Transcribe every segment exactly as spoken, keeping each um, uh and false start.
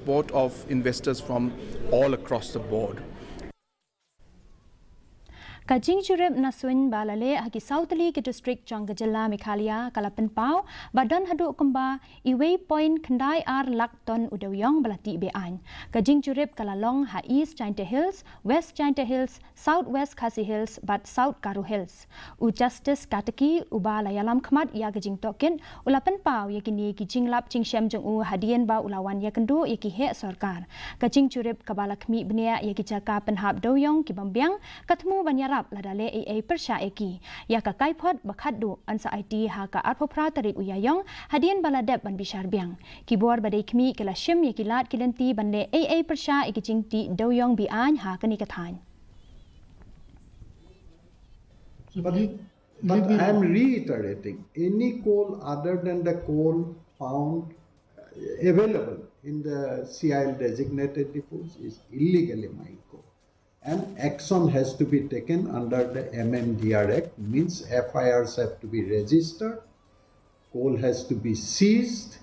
support of investors from all across the board. Ka jingjurip na suiñ ba la leh ha ki saw tylli ki district jong ka jylla Meghalaya ka la pynpaw ba don haduh kumba iwei point khyndai ar lak ton u dewïong ba la tih be-aiñ. Ka jingjurip ka la long ha East Jaintia Hills, West Jaintia Hills, South West Khasi Hills bad South Garo Hills. U Justice Kataki uba la ïalam khmat ïa ka jingtohkit u la pynpaw ïa kine ki jinglap jingshem jong u hadien ba u la wan ïakynduh ïa ki heh sorkar. Ka jingjurip kaba la khmih bniah ïa ki jaka pynhap dewïong ki bym biang ka thmu ban ïarap lada leh ei ei pyrshah ïa ki. Ïa ka kaiphod ba khatduh yn sa aiti ha ka arphew phra tarik u Ïaiong hadien ba la dep ban bishar biang. Ki bor ba dei khmih ki la shim ïa ki lad ki lynti ban leh ei ei pyrshah ïa ki jingtih dewïong be-aiñ ha kane ka thaiñ. But, but I am reiterating, any coal other than the coal found available in the C I L designated depots is illegally mined coal. And action has to be taken under the M M D R Act, means F I Rs have to be registered, coal has to be seized,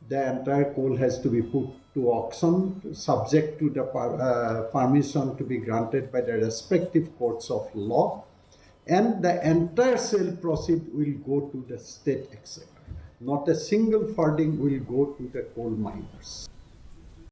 the entire coal has to be put to auction subject to the per- uh, permission to be granted by the respective courts of law, and the entire sale proceed will go to the state exchequer. Not a single farthing will go to the coal miners.